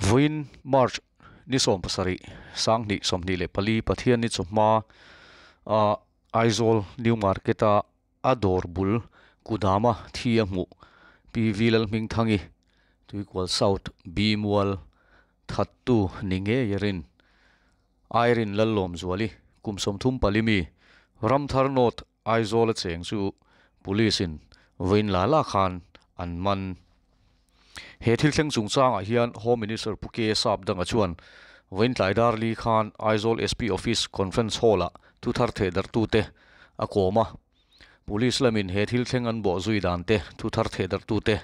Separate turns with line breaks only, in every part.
Vawiin March ni 17, 2024 Pathianni chawhma a Aizawl New Market a a dawr bul Kudama thi a hmuh PV Lalhmingthangi Tuikual South B Mual thattu ni ngei a rin. Irene Lallawmzuali kum 34 mi Ramthar North Aizawl a cheng chu Police in vawiin la la khan an man. He thil thleng chungchangah hian Home Minister Pu K Sapdanga chuan vawiin tlai dar li khan Aizawl SP Office Conference Hall ah thuthar thehdarhtute a kawm a. Police lamin he thil thleng an bawh zui dan te thuthar thehdarhtute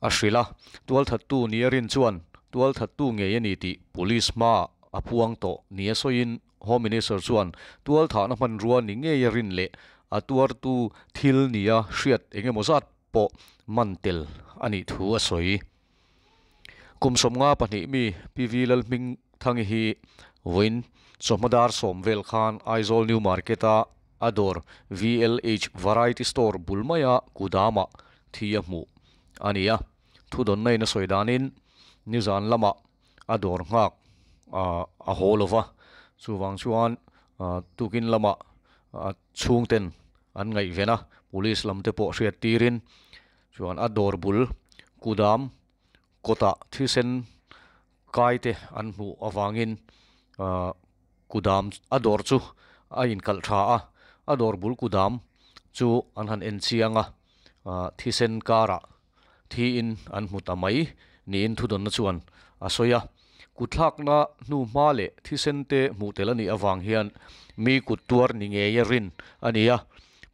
a hrilh a. Tualthattu nia rin chuan tualthattu ngei a ni tih Police hmaah a puang tawh nia sawiin Home Minister chuan tualthahna hmanrua ni ngei a rin leh a tuartu thil nia hriat eng emaw zat pawh man tel a nih thu a sawi. Kum 52 mi PV Lalhmingthangi hi vawiin chawhma dar 10 vel khan Aizawl New Market-a a dawr VLH Variety Store bul maia Kudamah thi a hmuh a ni a. Thudawnna in a sawi danin nizan lamah a dawr nghak a haw lo va, chuvang chuan tukin lamah chhungten an ngaihven a, police lam te pawh hriat tirin chuan a dawr bul kudam kawtah thisen kai te an hmuh avangin kudam a dawr chu a inkalh tha a, a dawr bul kudam chu an han en chiang a, thisen karah Thiin an hmu ta mai niin thudawnna chuan a sawi a. Kutthlakna hnu hma leh thisen te hmuh tel a nih avang hian mi kut tuar ni ngeia rin a ni a.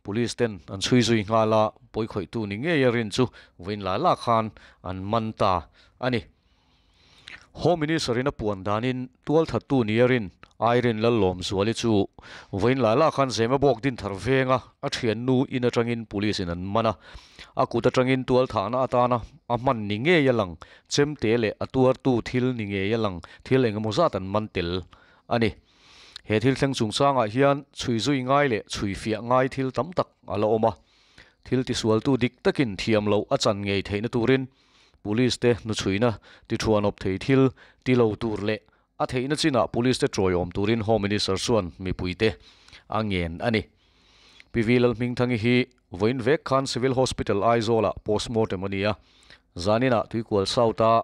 Police ten an chhui zui nghal a, pawikhawihtu ni ngeia rin chu vawiin la la khan an man ta a ni. Home Minister in a puan danin tualthattu nia rin Irene Lallawmzuali chu vawiin la la khan Zemabawk Dinthar venga a thiannu in atangin Police in an man a, a kut atangin tualthahna atana a hman ni ngei a lang, chemte leh a tuartu thil ni ngei a lang thil engemaw zat an man tel a ni. He thil thleng chungchangah hian chhui zui ngai leh chhui fiah ngai thil tam tak a la awm a, thil tisualtu dik takin thiam loh a chan ngei theihna turin Police te hnuchhuina tithuanawp thei thil ti lo tur leh a theihna chinah Police te tawiawm turin Home Minister chuan mipuite a ngen a ni. Pi V Lalhmingthangi hi vawiin vek khan Civil Hospital Aizawl-ah postmortem a ni a, zaninah Tuikual South-a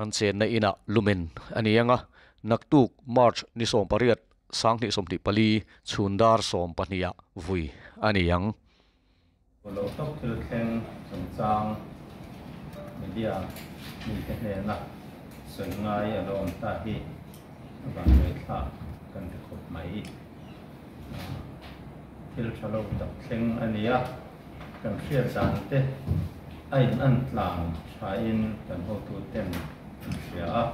an chenna inah lumen a ni ang a, naktuk March ni 18, 2024 chhun dar 12-ah vui a ni ang.
Lo tawk thil thleng chungchang media mite hnena sawi ngai a lo awm ta hi a vanduaithlak kan ti khawp mai. Thil tha lo tak thleng a ni a, kan hriat dan te a in an tlang thain kan hotuten an hria a,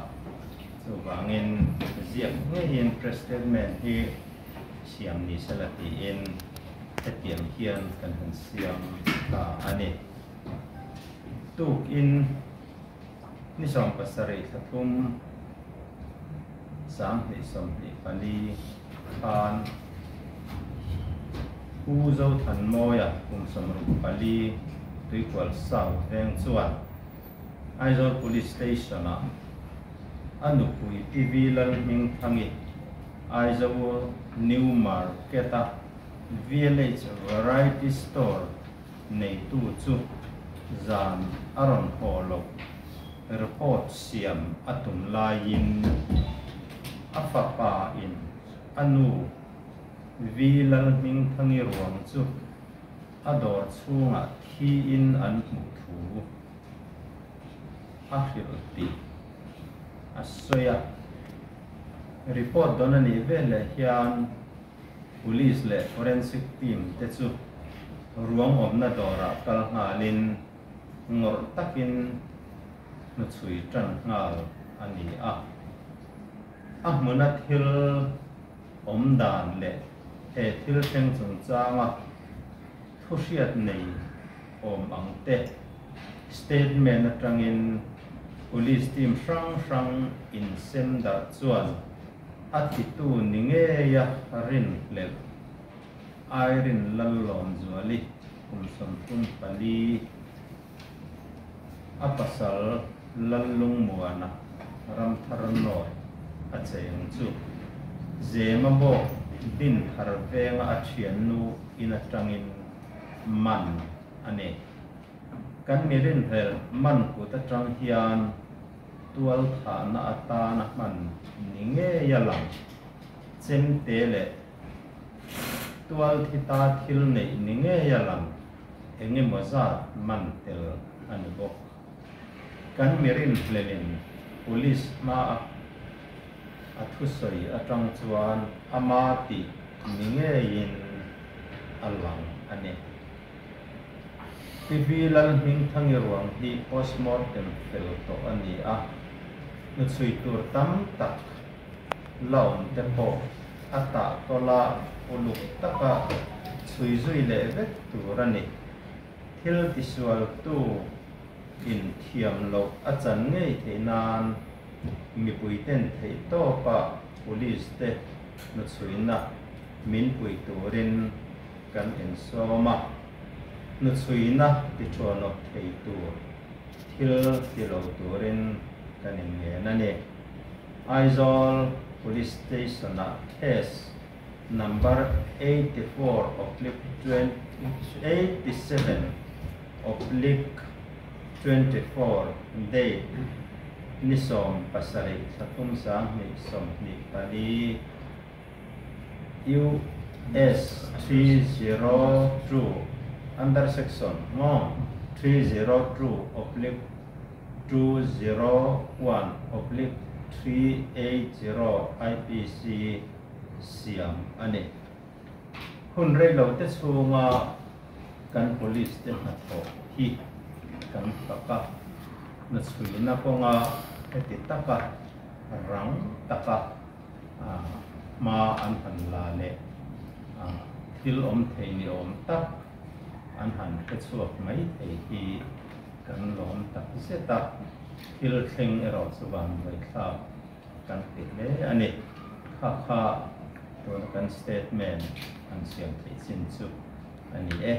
chuvangin ziak ngeiin press statement hi siam ni sela tiin hetiang hian kan han siam ta a ni. Tukin ni 17 thla 3 2024 khan Pu Zothanmawia kum 64 Tuikual South veng chuan Aizawl Police Station-ah a nupui Pi V Lalhmingthangi Aizawl New Market-a Village Variety Store neitu chu zan a rawn haw loh report siam a tum laiin a fapa in a nu V Lalhmingthangi ruang chu a dawr chhungah thiin an hmuh thu a hrilh tih a sawi a. Report dawn a nih veleh hian Police leh Forensic team te chu ruang awmna dawrah kal nghalin ngawrh takin hnuchhui tan nghal a ni a. A hmuna thil awm dan leh he thil thleng chungchanga thu hriat nei awm ang te statement atangin Police team hrang hrang insem darh chuan a titu ni ngeia rin hlelh Irene Lallawmzuali kum 34. A pasal Lallungmuana Ramthar North a cheng chu Zemabawk Dinthar venga a thiannu in atangin man a ni. Kan mi rinhlelh man kut atang hian tualthahna atana hman ni ngei a lang. Chemte leh tualthita thil neih ni ngei a lang eng emaw zat man tel a ni bawk. Kan mi rinhlelhin police hmaa a thusawi atang chuan ama tih ni ngeiin a lang a ni. TV Lalhmingthangi ruang hi postmortem fel tawh a ni a, hnuchhui tur tam tak la awm te pawh a tah tawla uluk taka chhui zui leh vek tur a ni. Thil tisualtu in thiam loh a chan ngei theih nan mipui ten theih tawpa police te hnuchhuina min pui turin kan insawm a, hnuchhuina tithuanawp thei tur thil ti lo turin kan inngen a ni. Aizawl Police Station-ah case number 84 oblique 87 oblique 24 date ni 17 thla 2024 US 302 under section maw 302 oblique 201 oblique 380 IPC siam a ni. Hun rei lo te chhunga kan police te hnathawh hi kan fak a, hnuchhuina kawnga heti taka rang taka hma an han la leh thil awm thei ni awm tak an han hre chhuak mai thei hi kan lawm tak zet a, thil thleng erawh chu vanduaithlak kan ti hle a ni. Kha kha tuna kan statement han siam theih chin chu a ni e.